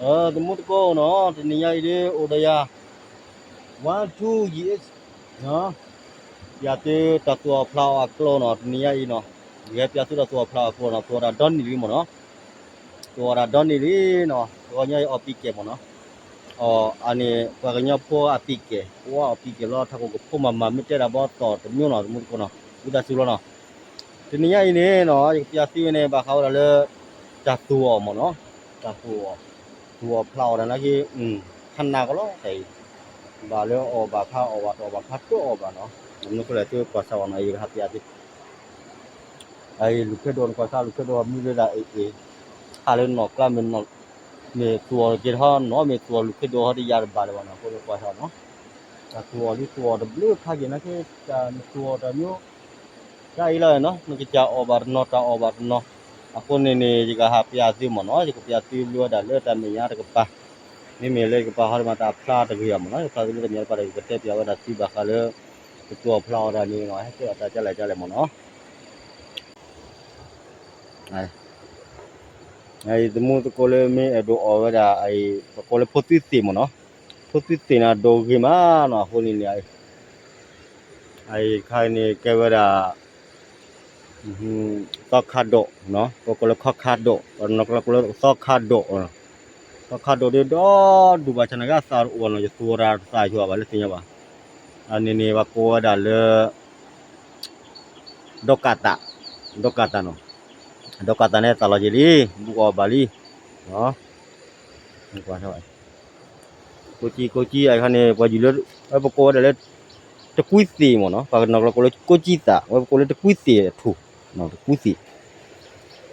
သမူသကိးနီၤ တနံၤညါအံၤဒ်အိၣ်ဒီးယၤ one two yes နီၤ ပျးသုတၢ်သူၣ်အီၣ်ဖျးအီၣ်အကျိၤနီၤ တနံၤညါအံၤနီၤ ယဟဲပျးသုတၢ်သူၣ်အီၣ်ဖျးအီၣ်အကျိၤနီၤ သူၣ်အီၣ်တၢ်ဒီနံၣ်လံမ့ၢ်နီၤ သူၣ်အီၣ်တၢ်ဒီနံၣ်လံနီၤ တဂီၤညါအံၤအီၣ်ပံးကဲၣ်မ့ၢ်နီၤ အီၣ်အန့ၣ် ပှၤကညီဖိအပံးကဲၣ် ပှၤအီၣ်ပံးကဲၣ်လီၤ ထးခိၣ်ကဖိမၤမၤမ့ၢ်တဲဒၣ်ဘီသီၣ်တမျိုးနီၤ သမူသကိးနီၤ ဝံသးစူၤလီၤနီၤ တနံၤညါအံၤန့ၣ်နီၤ ယကပျးသုဝဲန့ၣ် ဘၣ်ဃးဝဲဒၣ်လၢ တၢ်သူၣ်အီၣ်မ့ၢ်နီၤ တၢ်သူၣ်အီၣ် သူၣ်အီၣ်ဖျးအီၣ်တၢ်နာ်က့ ဖးနးကီးလီၤတၢ်အံၤ ဘၣ်လၢအီၣ်ဘၣ်ဖးအီၣ်ဘၣ်တအီၣ်ဘၣ်ဖးတအီၣ်ဘၣ်နီၤ မနုၤဃိလဲၣ်သုကွၢ်စၢ်အီၤနီၤ ယကဟးပျးသု အံၤလူၤခ့ဒိၣ်နကွၢ်စၢ်လူၤခ့ဒိၣ်မံလၢဒၣ်အံၤအံၤ ဟးလၢနီၢ်ကျါ မ့ၢ်သူၣ်အီၣ်က့ၤဟီနီၤ မ့ၢ်သူၣ်အီၣ်လူၤခ့ဒိၣ်ဟီတယၤတဘၣ်လၢၤဘၣ်နီၤ အဃိန့ၣ်ကွၢ်စၢ်နီၤ တၢ်သူၣ်အီၣ်လံသူၣ်အီၣ်တဘျုးခါက့ၤနာ်က့ တၢ်နသူၣ်အီၣ်တၢ်မ့ၢ် တၢ်အံၤလီၤနီၤ နကစၢ်အီၣ်ဘၣ်တနီၤ တၢ်အီၣ်ဘၣ်တနီၤ အဃိန့ၣ်န့ၣ် ယကဟးပျးသုမ့ၢ်နီၤ ယကပျးသုလၢဝဲဒၣ်လၢတၢ်မဲာ်ညါတကပၤ မ့မ့ၢ်လၢယကပာ်ဟီဒ်မးတၢ်ဖျါတဂ့ၤအီၤမ့ၢ်နီၤ ယကပျးသုလၢတၢ်မဲာ်ညါတကပၤဒီး ယကတဲပျးဝဲဒၣ်သုဘၣ်ဃးလၢ တၢ်သူၣ်အီၣ်ဖျးအီၣ်တၢ်န့ၣ်နီၤ ဟဲတဲအီၤတၢ်ကလဲၣ်ကလဲၣ်မ့ၢ်နီၤ သမူသကိးလၢမ့ၢ်အဲၣ်ဒိးအီၣ်ဝဲဒၣ် ပကိးလၢဖိသွံၣ်သ့ၣ်မ့ၢ်နီၤ ဖိသွံၣ်သ့ၣ်န့ၣ် အဒိးဂ့ၤမးနီၤ အဃိန့ၣ်န့ၣ် အံၤခါအံၤန့ၣ် ကဲဝဲဒၣ် သီခါဒိး ပကိးလၢခီခါဒိး ပနီၢ်ကလီကိးလၢသီခါဒိး သီခါဒိးဒ်ဒီဒူၣ်ဘၣ်ဆၣ်နာ်က့အသၣ်တအိၣ်ဘၣ်နီၤ ယသူၣ်အီၣ်တၢ်တသၣ်ယွၤဘၣ်လၢသ့ၣ်ညါဘၣ် အန့ၣ်န့ၣ် ပှၤကိးဝဲဒၣ်လၢ ဒီကးသး ဒီကးသးနီၤ ဒီကးသးန့ၣ်သၣ်လီၤက့ၤလံ ဘူးအီၣ်ဘၣ်လံ ကိးကံကိးကံ အခါန့ၣ် ပှၤယုၢ်လၢ ဝဲပကိးဝဲဒၣ်လၢ တကွံသ့ၣ်မ့ၢ်နီၤ ပှၤကနီၣ်ကလီကိးလၢကိးကံသး ဝဲပကိးလၢတကွံသ့ၣ်အထူၣ် တ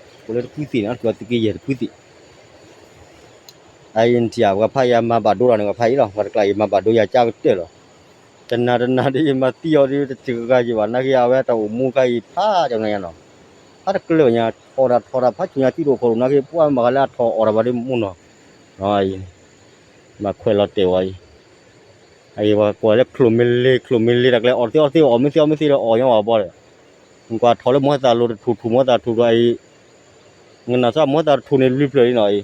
ကွံသ့ၣ် ကိးလၢတကွံသ့ၣ်န့ၣ် အထူၣ်အသုးက့ယဲၢ်တကွံသ့ၣ် အအံၤနထံၣ်ဧါ ပှၤဖးယၤမၤဘၣ်ဒိလီၤန့ၣ် ပှၤဖးအံၤလီၤ ပှၤတကျါအံၤမၤဘၣ်ဒိယၤကၢ်ကတၢၢ်လီၤ တနၤတနၤဒ်ယမၤသံအီၤဒ်တစှၤကၤယံာ်ဘၣ် နာ်က့အဝဲတၢ်အိၣ်မူခါအံၤဖးကန့ၣ်ယါနီၤ ဖးတကျၢၢ်ညါ အီၣ်တၢ်ထီၣ်တၢ်ဖးဆူညါသံတအိၣ်ခိၣ်နာ်က့ ပှၤမၤကလၢအထီၣ်အီၣ်တၢ်ဘၣ်ဒ်မူနီၤ မၤခွဲးလီၤတဲာ်ဝဲအံၤ အအံၤပှၤကွၢ်လၢချိၣ်မ့ၢ်လ့ချိၣ်မ့ၢ်လ့တၢ်ကျဲ အီၣ်တသ့အီၣ်တသ့ အီၣ်မ့ၢ်သ့အီၣ်မ့ၢ်သ့ဒီးအီၣ်ညီအီၣ်ဘီဒီး ကွၢ်ထီၣ်လၢမိၢ်သးလိၤတထူၣ်ထူၣ်မိၢ်သးထူၣ်ဒီးအံၤ နနၢ်စၢ်မိၢ်သးတထူၣ်န့ၣ်လွံၢ်ဖျၢၣ်လံနီၤအံၤ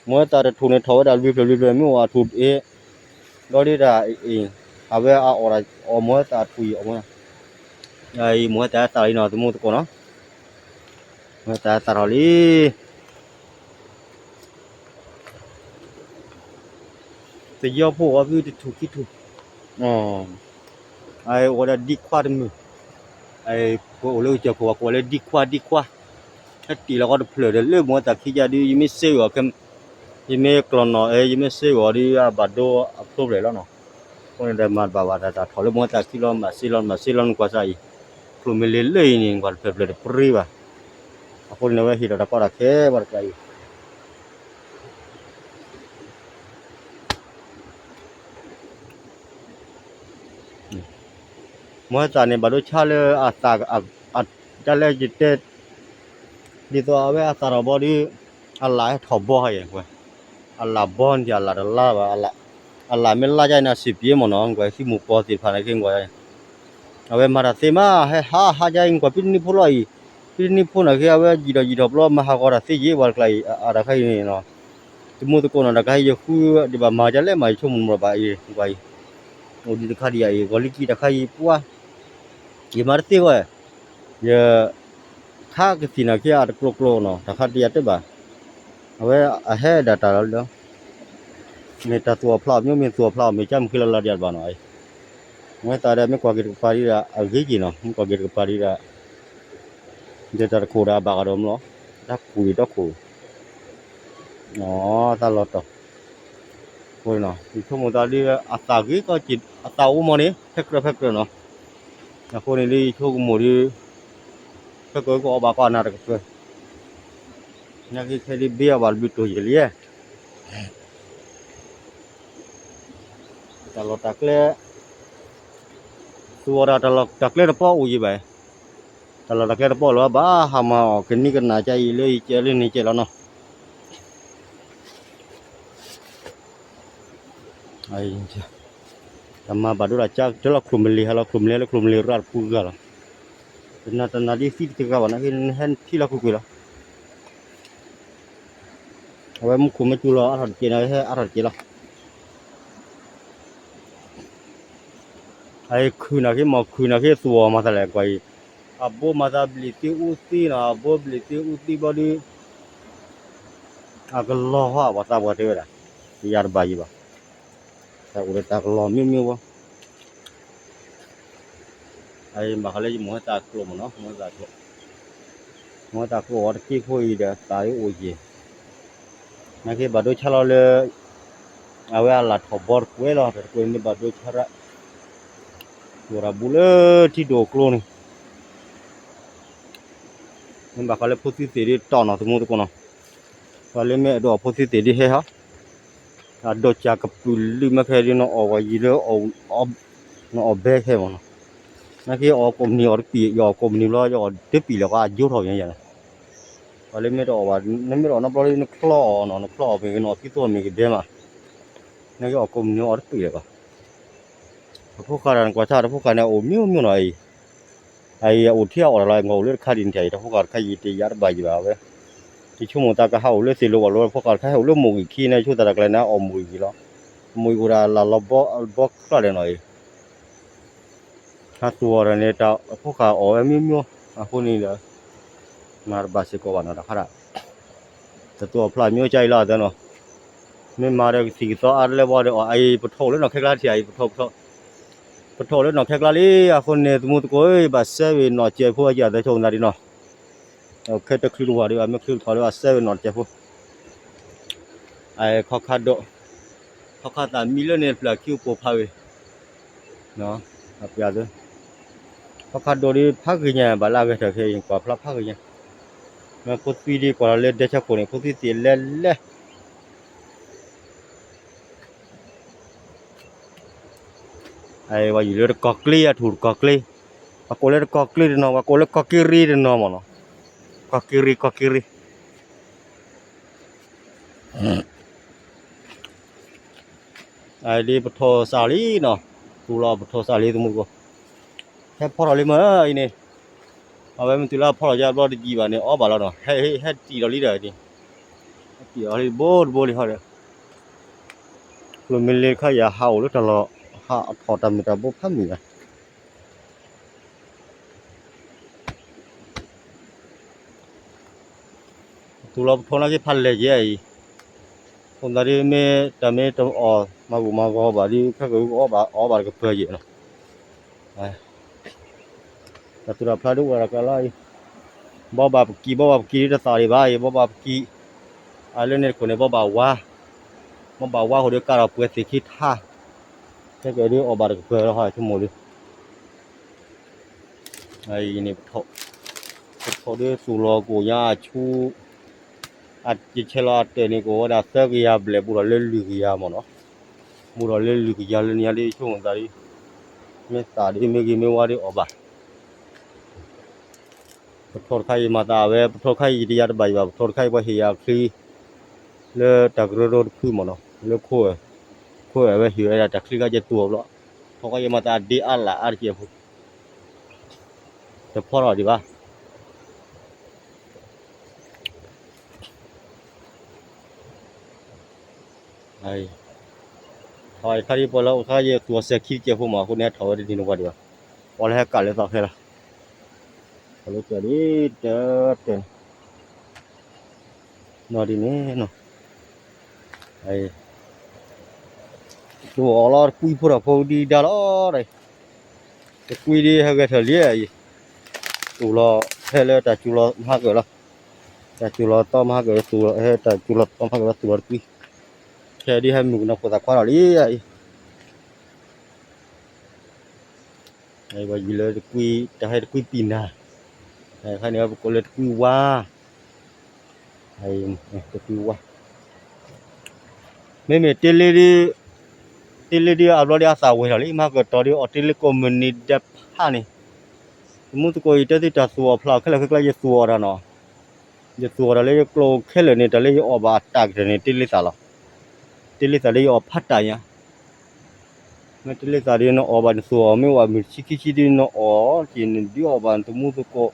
မိၢ်သးတထူၣ်န့ၣ်ထီၣ်ဝဲဒၣ်လွံၢ်ဖျၢၣ်လွံၢ်ဖျၢၣ်မ့ၢ်အိၣ်အထူၣ်အံၤ ဒီးဒ်တၢ်အံၤ အဝဲအအီၣ်အီၣ်မိၢ်သးထူၣ်အံၤအီၣ်မိၢ် အံၤမိၢ်သးသးလံနီၤ သမူသကိးနီၤ မိၢ်သးသးထီၣ်လံ သယီဖိအီၤသုတထူၣ်ခံထူၣ် အအိၣ်ဝဲဒၣ်ဒံခွါတမုာ် ပအိၣ်လၢကစၢၢ်ခိၣ်ပှၤကိးလၢဒံခွါဒံခွါ ဟဲတ့ၢ်လီၤကီတဖျၢၣ်ဒီးလၢမိၢ်သးခံကဒု ယမ့ၢ်စ့ဂီၤခဲ ယမ့ၢ်ကျီၢ်နီၣ် ယမ့ၢ်စ့ဂီၤဒီးအဘၣ်ဒိအဖျိဖျဲးလီၤနီၤ အဃိန့ၣ်ဒီးမၤတဘၣ်ဘၣ်တၢ်ထီၣ်လၢမိၢ်သးခံလီၤ မၤစ့လီၤ မၤစ့လီၤနကွၢ်စၢ်အံၤ ချိၣ်မ့ၢ်လ့လၢအံၤန့ၣ် နကွၢ်တဖျၢၣ်ဖျၢၣ်တပရ့ဘၣ် အဃိန့ၣ်ဝဲဟ့ၣ်ဒီးတၢ်ကီတၢ်ခဲပှၤတကျါအံၤ မိၢ်သးန့ၣ် ဘၣ်ဒိဆါလၢအသး တၢ်လၢယတဲ ဒ်သိးအဝဲအသးထီၣ်ဘီဒီး အလၣ်ဟဲထီၣ်ဘီဟဲယဲၢ်ကွဲ အလၣ်ဘီန့ၣ် အလၣ်တလါဘၣ် အလၣ်မ့ၢ်လါယါအံၤန့ၣ် စံးပှဲၤမ့ၢ်နီၤ ကွဲးသံမိၢ်ပီသ့ၣ်တဖၣ်န့ၣ်က့ၤကွဲး အဝဲမၤတၢ်သ့မး ဟဲဟးဟးယါအံၤ ကွဲးဖံတနံၤဖိလီၤအံၤ ဖံတနံၤဖိန့ၣ်က့ၤ အဝဲယံာ်ထီၣ်ယံာ်ထီၣ်ဘျီ မၤဟးဂီၤတၢ်သ့ယဲၢ်ပှၤတကျါအံၤ အတၢ်ခါအံၤန့ၣ်နီၤ သမူသကိးနီၤ တၢ်ခါအံၤယဃုဒံးဘၣ်မၤဒ်လဲၣ်မး ယဆိကမိၣ်မးဘၣ်အံၤ ကွဲးအံၤ အိၣ်ဒံးတခါဒံးယၤအံၤ ဂီၤလံကံတၢ်ခါအံၤပှၤ ယမၤတသ့ဝဲ ယ ခါကသံၣ်န့ၣ်က့ၤအတကျိၤကျိၤနီၤ တၢ်ခါတယၤတဘၣ် အဝဲအဟဲဒၣ်တၢ်လီၤလၢ မ့ၢ်တၢ်သူၣ်အီၣ်ဖျးအီၣ်မ့ၢ် မ့ၢ်သူၣ်အီၣ်ဖျးအီၣ်မ့ၢ် ကမုၢ်ဃ့လီၤလီၤဒံးတဘၣ်နီၤ မ့ၢ်သးဒီး မ့ၢ်ကွၢ်က့ၤတကပၤဒံးဒၣ် အဂ့ၤက့ၤနီၤ မ့ၢ်ကွၢ်က့ၤတကပၤဒံးဒၣ် ဒီးတၢ်တခိၣ်ဒီးအဘၣ်ဃးဒီးမ့ၢ်လီၤ တၢ်ခူၣ်ဒံးဒီခိၣ် အသးလီၤတီၤ အဃိန့ၣ် ယဆိကမိၣ်သးဒ် အသးဂ့ၤကီက့ၤ အသးအိၣ်မးန့ၣ် ဖဲကြၢးဖဲကြၢးနီၤ အဃိန့ၣ်ဒ်ယဆိကမိၣ်ဒ် ဖဲကြၢးကအီၣ်ဘၣ်ကီၢ်နၤတကပၤ နာ်က့ခဲဒ်ဘ့အီၣ်ဘၣ်တဘျုးတိၢ်ယဲၢ်လံ တၢ်လီၢ်တၢ်ကျဲ သူဝဲဒၣ်တၢ်လီၢ်တၢ်ကျဲတပီၢ်အိၣ်ယံၤဘၣ် တၢ်လီၢ်တၢ်ကျဲတပီၢ်လၢၤဘၣ် ဟးမၤအီၣ်ကနံကနၤကါအံၤလၢယကဲလၢန့ၣ်ကဲလီၤနီၤ တၢ်မၤဘၣ်ဒိတၢ်ကၢ်တလီၤချိၣ်မ့ၢ်လ့ဟဲလီၤ ချိၣ်မ့ၢ်လ့လၢချိၣ်မ့ၢ်လ့ရၣ်တပူၤဂၤလီၤ တနၤတနၤဒ်သံတဂၤဘၣ်နာ်က့ နဟဲထံၣ်လီၤကွ့ၢ်ကွ့ၢ်လီၤ အဝဲမူခိၣ်မ့ၢ်စူၤလီၤအါထီၣ်တက့ၢ်န့ၣ် ဟဲအါထီၣ်တက့ၢ်လီၤ. အအံၤခုၣ်နာ်က့ မ့ၢ်ခုၣ်နာ်က့သူအီၤမၤသးလဲၣ်ကွၢ်အံၤ, အဘိမၤသးဘျံးသံအူသံနီၤ, အဘိဘျံးသံအူသံဘျီဒုး အကလီၤဟီ ပှၤသးပှၢ်တဲဝဲဒၣ်, ယၤတဘၣ်ယံၤဘၣ်, တၢ်အိၣ်ဒီးတၢ်ကလီၤမ့ၢ်မ့ၢ်ဝဲ အအံၤဘၣ်ဃးလၢယမိၢ်ဟဲသးကျိးမ့ၢ်နီၤ, မိၢ်ဟဲသးကျိး, မိၢ်ဟဲသးကျိးအီၤတက့ၢ်ဖိအံၤဒီးသးအိၣ်ယံၤ, နာ်က့ဘၣ်ဒိဆါလီၤလၢ အဝဲအလၣ်ထီၣ်ဘီတကွဲးလီၤ, တကွဲးမ့ၢ်ဘၣ်ဒိဆါရၣ်, အိၣ်တၢ်ဘူးလၢထံဒိၣ်ကျိန့ၣ်, မ့ၢ်ဘၣ်ဃးလၢဖိသံသ့ၣ်ဒ်တီၢ်နီၤ သမူသကိးနီၤ, ပှၤလၢမ့ၢ်အဲၣ်ဒိးအီၣ်ဖိသံသ့ၣ်ဒ်ဟဲဟီ အဒိၣ်စၢ်ကပုာ်လုၢ်မ့ၢ်ခဲဒ်နီၤ အီၣ်ဝဲယံၤလၢ နအီၣ်ဘဲခဲမ့ၢ်နီၤ, နာ်က့အီၣ်ကိးမုၢ်နံၤအီၣ်တပံာ်, ယအီၣ်ကိးမုၢ်နံၤဘျီ ယအီၣ်တပံာ်လၢၤ အယိထီၣ်ပညါယၤန့ၣ်, ပှၤလၢမ့ၢ်တအီၣ်ဘၣ်, နမ့ၢ်တအီၣ်နီတဘျီလၢ နချီအီၣ်နီၤ, နချီအီၣ်မ့ၢ်ဂ့ၤ နအီၣ်သံသိမ့ၢ်ဂ့ၤဒဲးမး, နာ်က့အီၣ်ကိးမုၢ်နံၤအီၣ်တပံာ်လၢၤဘၣ်, တဖိဃာ်တၢ်နကွၢ်ဆၣ် တဖိဃာ်န့ၣ် အိၣ်မ့ၢ်မ့ၢ်နီၤအံၤ အအံၤအိၣ်ထံအအိၣ်တၢ်လီၤ မ့ၢ်အိၣ်လၢတခါဒ်န့ၣ် တၢ်အံၤ တၢ်ဖိဃာ်တခါအံၤ တယၤတဘၣ်ယံၤဘၣ်ဝဲ, ယဆိကမိၣ်သးကဟးအိၣ်လၢသ့ၣ်လိၤဘၣ်လိၤ တဖိဃာ်တခါဟဲအိၣ်လၢမိၢ်ဂံၢ်ခံန့ၣ် ဆိသးတၢ်ကျဲန့ၣ် အီၣ်မိၢ်ဂံၢ်လီၤ, မိၢ်ဂံၢ်အိၣ်ဒၣ်လၢလီၤဘီချၣ်လဲၣ်နီၤအံၤ, ဟးသူအီၤတၢ်န့ၣ် တၢ်ဖိဃာ်အီၣ်ဝဲမ့ၢ်မ့ၢ် အဃိန့ၣ်ဒီး မၤတဘၣ်စ့ၢ်ကီးဘၣ်နီၤ တၢ်ခါဒၣ် တသူအီၣ်ဖျါမ့ၢ်အိၣ်ကၢ်အံၤလီၤအသၢနီၤ, မ့ၢ်မၤဒီးကသံၣ်ကသီအါတလၢဘီဒီးအီၣ်အံၤ ပထိၣ်လၢနီၢ်ခဲကျါထံၣ်အံၤ ပထိၣ်လၢနီၢ်ခဲကျါလံ, အဃိန့ၣ် သမူသကိး ဘၣ်စဲဝ့ၤနီၢ်စဲးဖိအကၢ်အသၢဆိကမိၣ်သးဒ်နီၤ, ခဲတချုးတဝၤဒံးဘၣ် မ့ၢ်ချုးတထီၣ်ဒံးဘၣ် စဲဝ့ၤနီၢ်စဲးဖိ ခီခါဒိၣ်, ခီခါသးမံလၢန့ၣ်တဖျၢၣ်ခံအိၣ်ပိာ်ဖးဝဲ, ခီခါဒိၣ်ဒ်ဖးဂ့ၤညါ ဘၣ်လၢအဂဲၤထၢၣ်ခဲအံၤ ကွၢ်ဖျါဖးဂ့ၤညါ, မ့ၢ်ဖိသံဒ်ကွၢ်လီၤလၢဒဲဆၢခိၣ်န့ၣ် ဖိသံသ့ၣ်လဲၤလဲၤ ဝဲယံၤလၢတကီၢ်ကျ့ အထူၣ်တကီၢ်ကျ့, ပှၤကိးလၢတကီၢ်ကျ့တနီၤ ပှၤကိးလၢကီၢ်က့ရ့တနီၤမ့ၢ်နီၤ, ကီၢ်က့ရ့ ကီၢ်က့ရ့ ဒ်ပထိၣ်စးလံနီၤ, သူၣ်လီၤပထိၣ်စးလံသမူသကိး, ဟဲဖီထီၣ်လံမ့ၢ်အံၤန့ၣ်, အဝဲမ့ၢ်တုၤလၢဖီထီၣ်ယါဘျီတယံာ်ဘၣ်န့ၣ် အီၣ်ဘၣ်လီၤနီၤ, ဟဲတံၢ်လီၤလံဒီးန့ၣ်, ဟဲတံၢ်လီၤလံတဘိတဘိလံဟီဒီး, ကျိမ့ၢ်လ့တခါယၤဟးအိၣ်လၢတၢ်လီၢ်, ဟးထီၣ်တၢ်မ့ၢ်တၢ်ဘိဖးမုၢ်ယါ သူၣ်လီၤပထိၣ်နာ်က့ဖးလဲၢ်ယဲအံၤ, အဃိသတးဒ်မ့ၢ်တၢ်မ့ၢ်တအီၣ်မၤဂူာ်မၤဂီၤဘၣ်ဒ် ခဲကၢၤအီၣ်ဘၣ်အီၣ်ဘၣ်တကပၤယဲနီၤ, တၢ်သူၣ်တၢ်ဖျါဒ်အိၣ်တၢ်ကျါလီၤအံၤ, ဘီဘၣ်ပကံၢ် ဘီဘၣ်ပကံၢ်ဒ်တသးဒံးဘၣ်အံၤ ဘီဘၣ်ပကံၢ်, အလၢန့ၣ်တခိၣ်န့ၣ် ဘီဘၣ်ဝါ, ဘီဘၣ်ဝါဃိဒီးကးထီၣ်ပှဲၤသ့ၣ်ခံထါ, ခဲကၢၤဒ်အီၣ်ဘၣ်တကပၤလီၤ ဆိကမိၣ်လံ အံၤန့ၣ် ပထိၣ်, ပထိၣ်ဒ်သူၣ်လီၤကိၣ်ညါအဆူ, အကဆဲးလီၤအတဲာ်န့ၣ် ကအိၣ်ဝဲဒၣ်သၢကယၤဘျဲၣ် ဘူးထီၣ်လၢလွံၢ်ကယၤမ့ၢ်နီၤ, ဘူးထီၣ်လၢလွံၢ်ကယၤလၢညါဒ်ဆိကမိၣ်သးဒ်, မ့ၢ်သးဒ်မ့ၢ်ဂ့ၤမ့ၢ်ဝါဒ်အီၣ်ဘၣ် ပထိၣ်တခါအံၤမၤသးဝဲ ပထိၣ်တခါအံၤယတယၤတဘၣ်ယံၤဘၣ် ပထိၣ်တခါအံၤပှၤဟ့ၣ်ယၤအချံ လၢတၢ်ကရၢကရိတဖုမ့ၢ်နီၤ လၢခိၣ်, ခိၣ်အဝဲဟ့ၣ်ဝဲဒၣ်တၢ်ချံခါယဲတူၢ်အဘျီ, ထိၣ်ခါယဲမၤသးဒ့အါလၢ်အါတက့ၢ်ဖိ, တဖီထီၣ်ဒံးဘၣ် ခါခါဒ်ပှၤလၢအိၣ်ခါယဲသူၣ်အီၤစဲၤခံတကဲးဖိမး အဃိန့ၣ်ဟဲထီၣ်ဝဲတန့ၢ်နဝၤဒံးဘၣ်, ပှၤလၢဟဲကးလၢသီခဲလီၤ, လၢကဒ်တၢ်တဲ, နီၢ်ဒ်န့ၣ်နီၤ, သူၣ်အီၤလီၤတကွံဖိထီၣ်ဖိဒံးဒါလီၤ, တကွံဒ်ဟဲဂဲၤထၢၣ်လံအံၤ, သူၣ်လီၤဟဲလၢတၢ်စူၤလီၤမဟါကၢၣ်လီၤ, တၢ်စူၤလီၤသီမဟါကၢၣ် ဟဲတၢ်စူၤလီၤသီမဟါကၢၣ်လီၤ သူၣ်လီၤတကွံ, ခဲဒ်ဟဲမုၢ်ကနီၤဖိသၣ်ခွါထီၣ်လံအံၤ ပှၤယံၤလၢတကွံ, တၢ်ဟဲတကွံပံၢ်နၤ, ခါန့ၣ်ပကိးလၢတကွံဝါ, တကွံဝါ, မ့မ့ၢ်တ့လ့ဒ်, တ့လ့ဒ်အဘျီဒ်အသၣ်ဝဲထီၣ်လံ မဟါကတီၢ်ဒ်အီၤတ့လ့ကိးမုၢ်နံၤဒဲးဖးန့ၣ်, သမူသကိးအံၤတဲသ့တၢ်သူၣ်အီၤဖျါအီၤခဲလၢာ်ခဲကျါ ယသူၣ်အီၤတၢ်နီၤ, ယသူၣ်အီၤတၢ်လၢယကျိခဲလၢာ်န့ၣ် တၢ်လၢယအီၣ်ဘၣ်အတၢ်ကတၢၢ်န့ၣ် တ့လ့သၣ်လီၤ, တ့လ့သၣ်လၢယအီၣ်ဖးတၢ်ညါ မ့ၢ်တ့လ့သၣ်ဒ်နအီၣ်ဘၣ်နသူၣ်အီၤ မ့ၢ်ဝဲမုၢ်ဆံခံဆံဒ်နအီၣ်က့ၤ နဒုးအီၣ်ဘၣ်နသမူသကိး,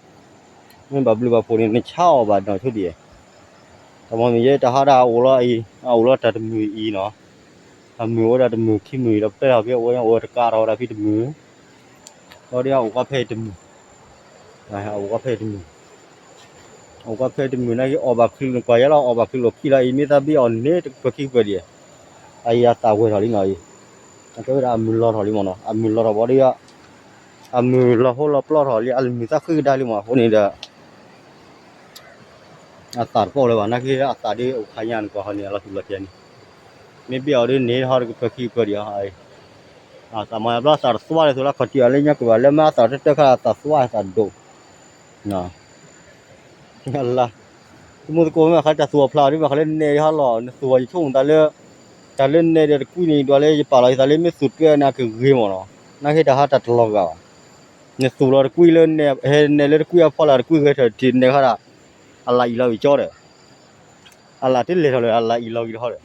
မ့ၢ်ဘၣ်ဘျုးဘၣ်ဖှိၣ်န့ၣ် နဆါအီၣ်ဘၣ်နီၢ်ဆိဒံး, တမီမ့ၢ်ယဲတဟါဒၣ်အအိၣ်လီၤအံၤ အအိၣ်လီၤတၢ်တမုာ်အံၤနီၤ, အမုာ်ဝဲဒၣ်တမုာ်ခံမုာ်ဒီးပျဲထီၣ်ဖဲအဝဲအိၣ်ဝဲတကးထီၣ်ဝဲဒၣ်ဖဲတမုာ်, ဒီးဒ်အအိၣ်ကွၢ်ဖဲအံၤတမုာ်, အအိၣ်ကွၢ်ဖဲအံၤတမုာ်နာ်က့ အီၣ်ဘၣ်ချုးနကွၢ်ယဲလီၤ အီၣ်ဘၣ်ချုးလိာ်ခံလီၤအံၤ မ့ၢ်သးဘ့ၣ်အီၤန့ၣ်တကပၢၤခံကပၢၤဒံး, အံၤအသးဝဲထီၣ်လံနီၤအံၤ, အကဲဝဲဒၣ်အမုာ်လီၤထီၣ်လံမ့ၢ်နီၤ အမုာ်လီၤထီၣ်ဘၣ်ဒီး အမုာ်လီၤဟိလီၤပျီထီၣ်လံ အမုာ်သၣ်ဃံကဒါလံမ့ၢ် အဃိန့ၣ်ဒီး အသးတပိာ်လၢၤဘၣ် နာ်က့အသးဒ်အိၣ်ခါညါနကွၢ်ဟီန့ၣ် အလီၤတူၢ်လီၤတဲာ်န့ၣ်, မ့ၢ်ဘ့ၣ်အီၤဒ်န့ၣ်ဟီတကပၢၤခံကပၢၤဒံးဟီ, အသးမၤဘျီသးတသွါလၢသိးလၢခီၣ်ထံးအီၤလၢညါကဘၣ်လၢမ့ၢ်အသးတတၢၢ်ခါ အသးသွါအသးဒိၣ်, လၢ သမူသကိးမ့ၢ်ဘၣ်ဃးလၢတၢ်သူၣ်အီၣ်ဖျးအီၤဒ်ဘၣ်ဃးလၢနဲၣ်ယဟီလီၤ နသူၣ်အီၣ်ယဆိကမိၣ်သးလၢ တၢ်လၢနဲၣ်ဒီးတကွံန့ၣ် ဒွးလၢယပာ်လီၤယသးလၢမ့ၢ်သူၣ်တွဲအနၤကဂ့ၤမ့ၢ်နီၤ, နာ်က့တၢ်ဟါတၢ်တလီၤဂာ်ဘၣ်, နသူၣ်လီၤတကွံလၢ ဟဲနဲၣ်လၢတကွံအဖီလာ်တကွံဂဲၤထၢၣ်တထံၣ်နဲၣ်ဃါဒၣ်, အလၢအံၤလီၤဝံၤကၠီဒီး အလၢတလဲၤထီၣ်လၢအလၢ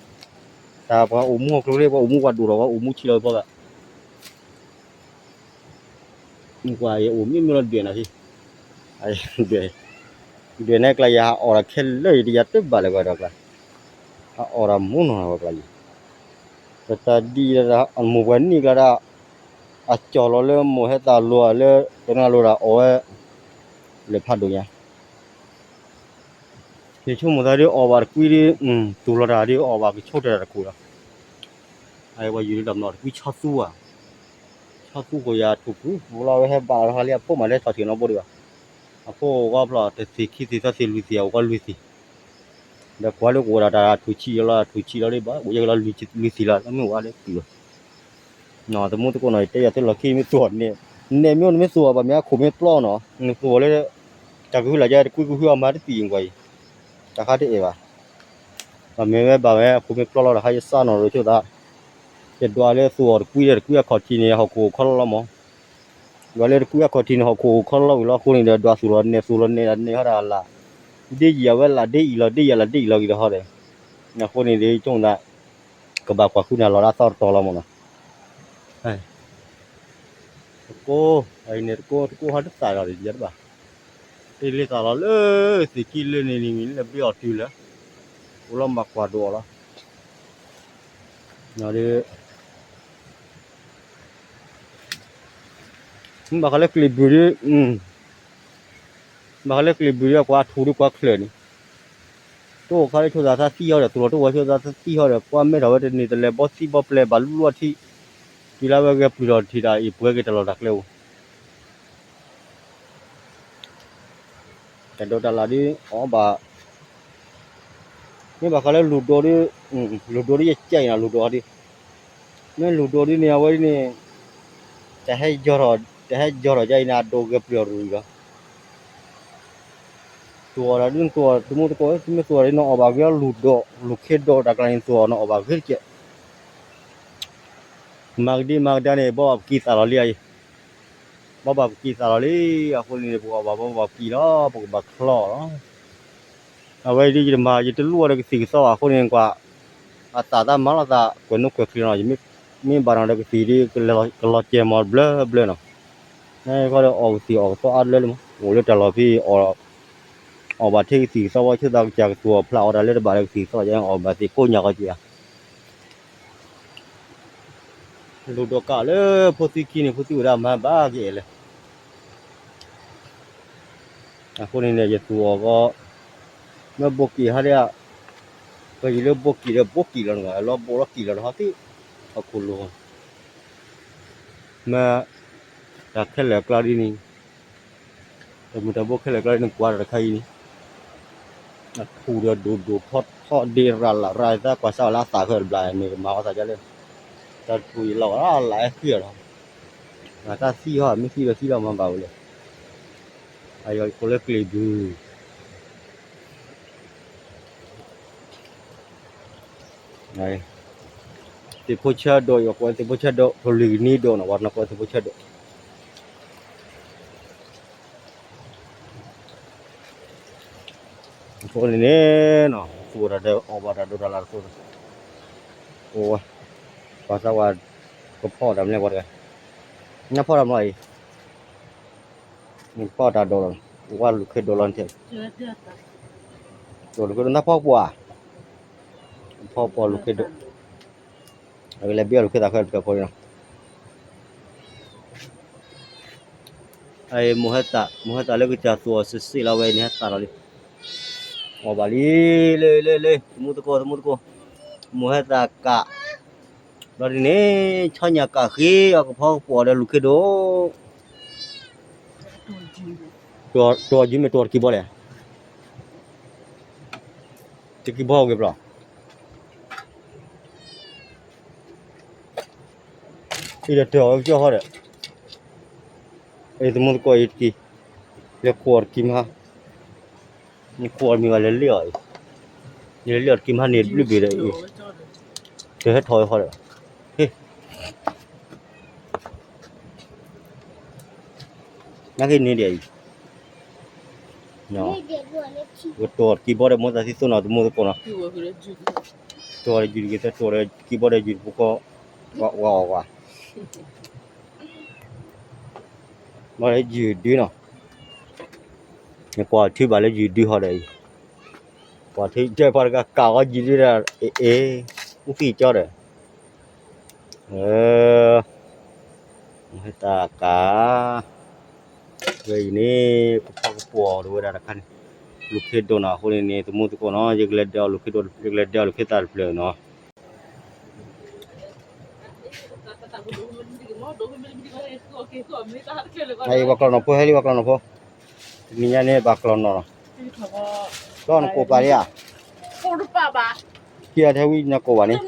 အံၤလီၤဂံၤတဟီဒီး, တၢ်ပှၤအိၣ်မူဟီၣ်ကျိၤလၢပှၤအိၣ်မူပှၤဒိၣ်ထီၣ်ပှၤအိၣ်မူဆံးလီၤဖီသး ကွၢ်အံၤအိၣ်မ့ၢ်မ့ၢ်လီၤဒွဲၣ်နၤဖံ, ဒွဲၣ်, ဒွဲၣ်န့ၣ်ကျါယဟးအီၣ်ဒီးခဲလၢာ်ယတယၤတဘၣ်လၢၤကွၢ်ဒီးကျါ, ဟးအီၣ်ဒီးမူနီၤဝဲကျါလံ, တတၢ်ဒ်အမိၢ်ပှၢ်နံၣ်ကျါဒၣ်, အကၠီၣ်လီၤလၢမိၢ်ဟဲသးလိၤလၢ တနီၤလိၤဒၣ်အီၣ်ဝဲ, လဲၤဖးဒိၣ်ညါ ယဆိကမိၣ်သးဒ်အီၣ်ဘၣ်တကွံဒ်, သူၣ်လီၤတၢ်ဒ်အီၣ်ဘၣ်ကဆိတၢ်တခိၣ်လီၤ, အဝဲယူၤဒ်ဒီးမ့ၢ်တကွံဆီသူဧါ, ဆီသူဃိယၤထူၣ်ဖူ, ဝဲလီၤဝဲဟဲဘၣ်လီၤတခါလံအဖိမးလၢဆီၣ်ထံးနီတဘိဒံးဘၣ်, အဖိအိၣ်ဂီၢ်ဖျီၣ်တသ့ၣ်ခံသ့ၣ်သၢသ့ၣ်လွံၢ်သ့ၣ် အအိၣ်ကီလွံၢ်သ့ၣ်, ဒီးကွၢ်လၢကအိၣ်ဒၣ်တၢ်ထူၣ်ဆံးလီၤထူၣ်ဆံးလီၤဒ်ဘၣ် အိၣ်ယဲကလီၤလွံၢ်သ့ၣ်လီၤ တမ့ၢ်ဝဲလၢတုၤလီၤ သမူသကိးနီၤ ယတဲယၤသုလီၢ်ခံမ့ၢ်သူၣ်အီၤန့ၣ်, နဲၣ်မ့ၢ်အိၣ်နမ့ၢ်သူၣ်အီၤဘၣ်မ့ၢ်အခိၣ်မ့ၢ်ပျီနီၤ နသူၣ်အီၤလၢ, တၢ်ကဟုလၢ်ယါတကွံကဟုအမၤတသံၣ်ကွၢ်အံၤ, တၢ်ခါတအဲၣ်ဘၣ်, ဘၣ်မ့ၢ်ဝဲဘၣ်ဝဲအခိၣ်မ့ၢ်ပျီလီၤတၢ်ခါယစၢ်နီၤရိၤဆိသး, ယဒွးလၢသူၣ်အီၤတကွံဒီးတကွံအခီၣ်ထံးန့ၣ် ဟီၣ်ခိၣ်အိၣ်ခီလီလီၤမး ဒွးလၢတကွံအခီၣ်ထံးန့ၣ် ဟီၣ်ခိၣ်အိၣ်ခီလီလီၤဝံၤလီၤအဃိန့ၣ်ဒီး ဒွးသူၣ်လီၤနဲၣ်သူၣ်လီၤနဲၣ်လီၤနဲၣ်ဟီဒၣ်အလၢ်, ဒ်ယံာ်အဝဲလၢ်ဒ်အံၤလီၤ ဒ်ယံာ်လၢ်ဒ်အံၤလီၤဂ့ၤတဟီဒီး, အဃိန့ၣ်ဒီးဆိကမိၣ်သး, ကဘၣ်ကွၢ်ဃုန့ၣ်လီၤဒၣ်သီတတီၤလီၤမးနီၤ, တကိး, အံၤန့ၣ်တကိးတကိးဟီတသၣ်လီၤဒ်ယတဘၣ်, တ့လ့သးလီၤလၢ, သ့ၣ်ခံလၢန့ၣ်န့ၣ်မ့ၢ်လၢဘ့ၣ်အီၤတုၤလၢ, အိၣ်လီၤမၤကွၢ်ဒိၣ်အီၤလီၤ, ဒီး မ့ၢ်ဘၣ်ဃးလၢကျံးဘုၣ်ဒ်, ဘၣ်ဃးလၢကျံးဘုၣ်ဒ်အကွၢ်ထူၣ်ဒ်ကွၢ်ချၢၣ်န့ၣ်, တအိၣ်ခါလၢဆိသးသးသံဟီဒီး သူၣ်လီၤတအိၣ်ဝဲဆိသးသးသံဟီဒီး ကွၢ်မဲထီၣ်ဝဲတန့ၢ်တလဲၤဘီသံဘီပျဲၤ ဘၣ်လူလီၢ်ထံ, တုၤလၢဝဲဂဲၤပျုၢ်ထီၣ်ထံးဒၣ်အံၤ ပှဲၤက့ၤတၢ်လီၢ်တၢ်ကျဲအိၣ် တၢ်ဒိးတၢ်လၣ်ဒ်အီၤဘၣ်, မ့ၢ်ဘၣ်ဃးလၢလူၢ်ဒိးဒ်, လူၢ်ဒိးဒ်ယကဲအံၤနီၤ လူၢ်ဒိးဒ်, မ့ၢ်လူၢ်ဒိးဒ်န့ၣ် အဝဲဒ်န့ၣ်, တၢ်ဟဲယီၤထီၣ်, တၢ်ဟဲယီၤထီၣ်ယါအံၤန့ၣ် အဒိးဂဲၤပျုၢ်အီၤရူၤလီၤ, သူၣ်အီၤတၢ်ဒ်နသူၣ်အီၤ သမူသကိး မ့ၢ်သူၣ်အီၤဒ်နအီၣ်ဘၣ်ဂ့ၤလီၤ လူၢ်ဒိး, လူၢ်ခ့ဒိးတၢ်ကျါန့ၣ် သူၣ်အီၤနအီၣ်ဘၣ်ဂ့ၤတကဲး မၤကဒံမၤကဒါန့ၣ် ဘီဘၣ်ပကံၢ်သးလီၤလံအံၤ, ဘီဘၣ်ပကံၢ်သးလီၤလံ, အဃိန့ၣ် ပကအီၣ်ဘၣ်ဘီဘၣ်ပကံၢ်လီၤ ပကဘၣ်ချီလီၤ, အဝဲဒ်ယတမၤ ယတလိၣ်ဒီးကသံၣ်ကသီဘၣ်အဃိန့ၣ် ကွၢ်, အသးတၢ်မၤလီၤသး ကွဲးနိကွဲးချံနီၤ မ့ၢ်ဘၣ်နီၤဒီးကသံၣ်ဒ်ကလီၤကဲမီၤဘျၢဘျၢနီၤ, န့ၣ်ဃီဒီးအီၣ်ကသံၣ်အီၣ်ကသီအါတလၢလံမး အိၣ်လၢတၢ်လီၢ်ဖဲ အီၣ်ဘၣ်ထဲကသံၣ်ကသီဝဲ ဆိသးကစၢ်ကသူၣ်အီၣ်ဖျးအီၣ်တၢ်လၢတဘၣ်ဒီးကသံၣ်ကသီ ယအီၣ်ဘၣ်သ့ၣ်ကိးညါဃီက့ၤဧါ လူၢ်ဒိးကးလၢဖိသံခံန့ၣ် ဖိသံဝဲဒၣ်မၤဘၣ်က့ၤအဲၣ်လၢ အဃိန့ၣ်န့ၣ် ယသူၣ်အီၣ်ကီ, မ့ၢ်ဘိကံၢ်ဟါဒ်, ပယံၤလၢဘိကံၢ်ဒီးဘိကံၢ်လီၤနဂၤ လီၤဘိလီၤကံၢ်လီၤနဟီသ့ၣ်, ဟီၣ်ခိၣ်လိၤ, မ့ၢ်, တၢ်ခဲလၢာ်အကျါဒ်န့ၣ်, တၢ်မုၢ်တၢ်ဘိခဲလၢာ်အကျါဒ်န့ၣ် ကွၢ်တၢ်တခါအံၤန့ၣ်, အထူၣ်ဒီးဒိၣ်ဒိၣ်ထီထီဒ်ရၤလးရၤသးကွၢ်စးဝဲလၢအသးခဲတဘျီန့ၣ် ကမၤဝဲသးဒ်လဲၣ်, တၢ်ထူၣ်ယလီၤလၢအလၢဟဲဃံအီၤလီၤ, တၢ်သံဟီ မ့ၢ်သံဒီးသံလီၤမၤဘၣ်ဝဲလဲၣ်, အယီၤယကိးလၢကျံးဘုၣ် သ့ၣ်ဖိဆၢဒိၣ် ယကိးသ့ၣ်ဖိဆၢဒိၣ် ပလုၢ်ကနံဒိၣ်နီၤ ပှၤနီၢ်ကိးသ့ၣ်ဖိဆၢဒိၣ် အဃိန့ၣ်န့ၣ်နီၤ သူၣ်ဝဲတၢ်ဒီးအီၣ်ဘၣ်တၢ်ဒိးတၢ်လၢ်တခိၣ်, အိၣ်ဝဲ, ပှၤသးဝဲ, ကဖီၣ်တၢ်မလဲၣ်ပှၤတဂၤ, နဖီၣ်တၢ်မလဲၣ်အံၤ, နဖီၣ်တၢ်ဒိးလီၤ, ဝဲလူၢ်ခ့ဒိးလီၤနထဲ လူၤခ့ဒိၣ်နၢ်ဖီကပီၤဧါ, ဖီကပီၤလူၤခ့ဒိၣ်, အကလဲၤဘ့ၣ်အီၤလူၤခ့သးဖဲတဖျၢၣ်ဖိန့ၣ်လီၤ. မိၢ်ဟဲသး မိၢ်ဟဲသးလၢကစၢ်သူၣ်အီၤစ့ၢ်စ့ၢ်လီၤဝဲန့ၣ် ဟဲသးလီၤလံ, အီၣ်ဘၣ်လံ, လၢလၢလၢ သမူသကိး သမူသကိး, မိၢ်ဟဲသးကး, ဘျီဒ်န့ၣ် ဆီညၣ်ကးဃ့အီၤကဖီကပီၤဒီးလူၤခ့ဒိၣ်, တီၤယုၢ်မ့ၢ်တီၤတကံဘီလဲၣ်, တကံဘီအဂ့ၢ်ဘျီ အံၤဒီးတၢ်အီၣ်ကၠီၣ်ဟီဒီး, အံၤသမူသကိးအံၤတကံ, လဲၤခိးအီၤတကံမဟါ, နခိးအီၤမ့ၢ်ဘၣ်လဲၤလ့ၣ်အီၤအံၤ, နလဲၤလ့ၣ်အီၤတကံမဟါန့ၣ်ဘျုးဘ့ၣ်ဒီးအံၤ, တဟဲထီၣ်ဝဲဃီဒီး, ဟ့ၣ် နက့ၤန့ၢ်ဒံးအံၤ, ကတီၤတကံဘီဒီးမိၢ်သးသံသိးနီၤ သမူသကိးနီၤ, တီၤဒီးယုၢ်တက့ၤသၢ တီၤဒီးကံဘီဒီးယုၢ်တပူၤဃီ, ဝါဝါဝါ, ဘီဒီးယုၢ်ဒုနီၤ, နကွၢ်ထံဘၣ်လၢယုၢ်ဒုဟီဒီးအံၤ, ကွၢ်ထံတဲပှၤတဂၤကးဃီယုၢ်ဒုဒီး, အ့ၣ်အ့ၣ်, အူဖံၣ်ကၠီဒီး ဟဲသးကး, ဝဲအံၤန့ၣ် ကဖီကပီၤတဝဲဒၣ်တခါန့ၣ်, လူၤခ့ဒိၣ်နီၤအဃိန့ၣ်န့ၣ် သမူသကိးနီၤ ယကလဲၤဒၢးအီၤလူၤခ့ဒိၣ် ယကလဲၤဒၢးအီၤလူၤခ့သးတဖျၢၣ်နီၤ. အံၤပှၤကျီၢ်နီၢ်ဖိဟဲလံ ပှၤကျီၢ်နီၢ်ဖိ, တနံၤညါန့ၣ် ဘၣ်ကျီၢ်နီၢ်လီၤ, ကျီၢ်နကိးပာ်လံဧါ, ခံဂၤထဲဝံၤနကိးဘၣ်န့ၣ်,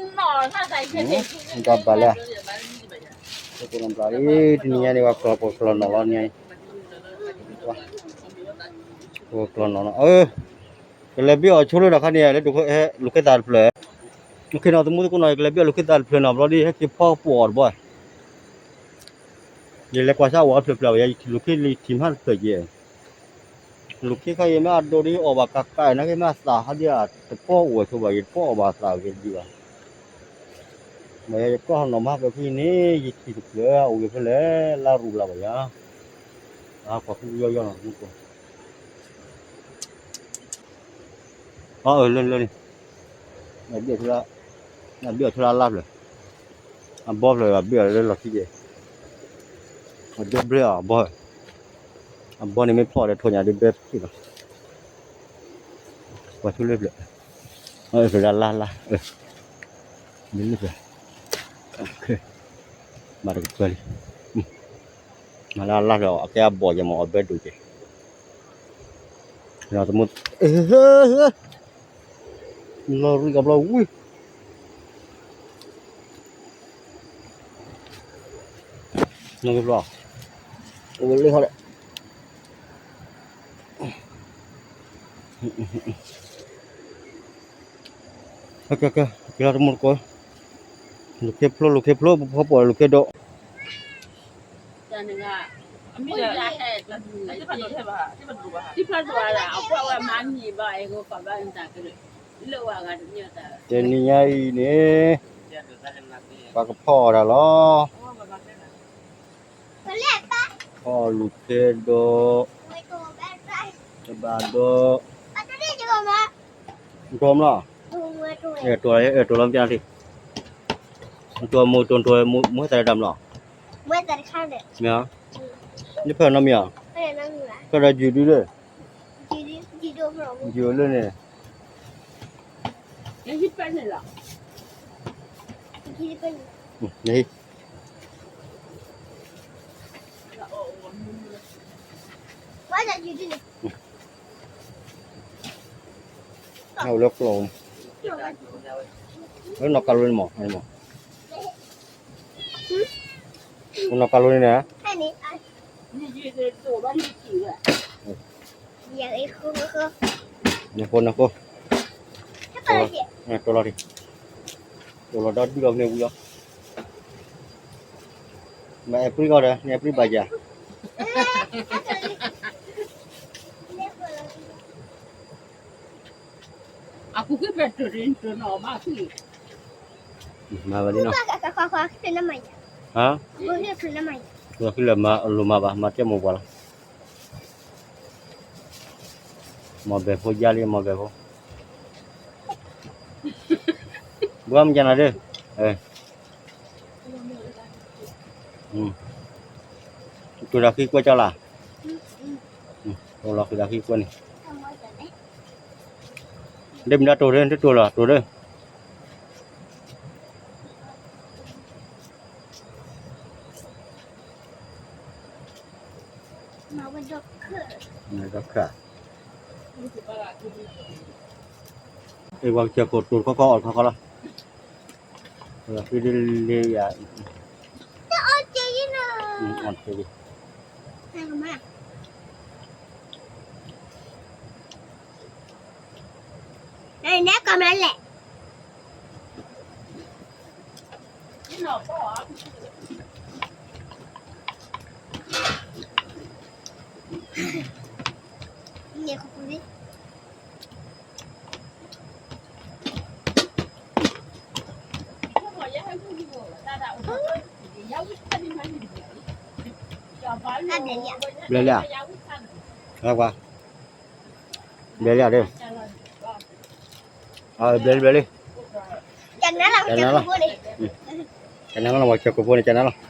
တၢ်ဘၣ်လဲၣ်, တနံၤညါန့ၣ် ပှၤကျီၢ်ပှၤကျီၢ်နီၢ်လီၤန့ၣ်, ပှၤကျီၢ်နီၢ်လီၤ, ကလဲၤဘ့ၣ်အီၤဆိလၢတၢ်ခါန့ၣ် လၢလူၤခ့သးတဖျၢၣ်, ခ့နီၤ သမူသကိးနီၤ ယကလဲၤဘ့ၣ်အီၤလူၤခ့သးတဖျၢၣ်နီၤ ဘျီဒ်ဟဲက့ၤဖီကပီၤအီၤတဘီ ယလဲၤကွၢ်ဆၣ်ဝဲတဖျၢၣ်တဖျၢၣ်ဘၣ် ယလူၤခ့လံထံၣ်မးတဖျၢၣ်က့ၤ, လူၤခ့ခါယမ့ၢ်အဒိဒ်အီၣ်ဘၣ်ကးကး နာ်က့မ့ၢ်အသးဟးဒ်အတပီၢ်အိၣ်ဆိဘၣ် ယတပီၢ်အီၣ်ဘၣ်သးက့ၤတဒံးဘၣ်, မ့ၢ်ယကီၢ်နီၢ်မးပဖဲန့ၣ် ယထံၣ်တဖျၢၣ်အိၣ်ဂ့ၤဖဲလဲၣ် လါရူၤဘျါဘၣ်ယၤ, အကွၢ်ဃုယီယီနီၤ အၢ လၢလၢန့ၣ်, အဘ့ၣ်အီၤဆိလၢအလါဖျၢၣ်, အဘီဖျၢၣ်အဘ့ၣ်အီၤလၢလီၢ်ခံက့ၤ, အဒိဘျဲအီၤအဘီ, အဘီန့ၣ်မ့ၢ်ဖီၣ်ဒီးထိၣ်ညၣ်ဒုးဘဲဖှံလီၤ, ပှၤဆိလၢဖျၢၣ်, ဖျၢၣ်လၢအလါလါ, မ့ၢ်လၢဖျၢၣ်, မၤတကပၢၤလံ, မၤလၢအလါဖျၢၣ်အကဲအဘီၣ်ယဲမ့ၢ်အီၤဘဲဒိၣ်က့ၤ သမူ, လီၤရံကဘျီဝံၤ, နကဘျီ, အိၣ်လၢဟီဒီး, ကဲကဲကဲ ကဲလီၤသမူသကိး, လူၤခ့ဖျိ လူၤခ့ဖျိ ပဖီပီၢ်လူၤခ့ဒိၣ် တနံၤညါအံၤန့ၣ် ပှၤကဖီအီၣ်တၢ်လီၤ, ဖီအီၣ်လူၤခ့ဒိၣ်, တဘၣ်ဒိၣ်, တိၤမလီၤ, တိၤလီၤ, တိၤလီၤမ့ၢ်န့ၣ်, တိၤမူ တိၤတိၤမူ မူဟဲသးတၢ်မလီၤ, မ့ၢ်, နဖၢၣ်နီတမံၤဧါ, ဖၢၣ်ဒီးယုၢ်ဒုလၢ ယုၢ်လၢန့ၣ်, အိၣ်လၢကျီၢ်, လၢနီၢ်ကါလိန့ၣ်မး, နီၢ်ကါလိန့ၣ်န့ၣ်, နဃိနဃိ, တိၤလီၤ, တိၤလီၤဒီးဒုၣ်လီၤန့ၣ်ဝံၤလီၤ, မ့ၢ်အဲၣ်ပြံကီၢ်ဒီး နအဲၣ်ပြံဘၣ်ယၤ အကူၣ်က့ၤပဲတၢ်တၢ်နီၤမး, မၤဝဲလံနီၤ, ဟါ, လီၤဃံလၢမၤလိၤမၤဘၣ် မၤတၢ်မိၢ်ပှၢ်လီၤ, မၤဘဲဖိယါလံ မၤဘဲဖိ, ဘှါမကနၤဒၢ, တိၢ်ဒီးဃံကွၢ်ကၠီလၢ်, တိၢ်လီၤဃံဒီးဃံကွၢ်န့ၣ်, ဒ်မ့ၢ်ဒၣ်တိၢ်ဒၢ တတိၢ်လီၤ တိၢ်ဒၢ. မၤဝဲဒီးခၢၣ်, မၤဝဲဒီးခၢၣ်, အ့ၣ် ပှၤကစၢၢ်ခိၣ်တိၢ်တခီခီ အီၣ်တခီခီလီၤ, ဃံဒ်လ့ယၤ, အီၣ်တ့ၢ်လံ, နဲကီၢ်မနုၤလဲၣ်. ဘျဲၣ်လံဧါ, ဘျဲၣ်လံဧါဒၢ, ဘျဲၣ်လံ ဘျဲၣ်လံ, ကနၤလီၤ ပှၤကစၢၢ်ခိၣ်ဖိန့ၣ် ကနၤလီၤ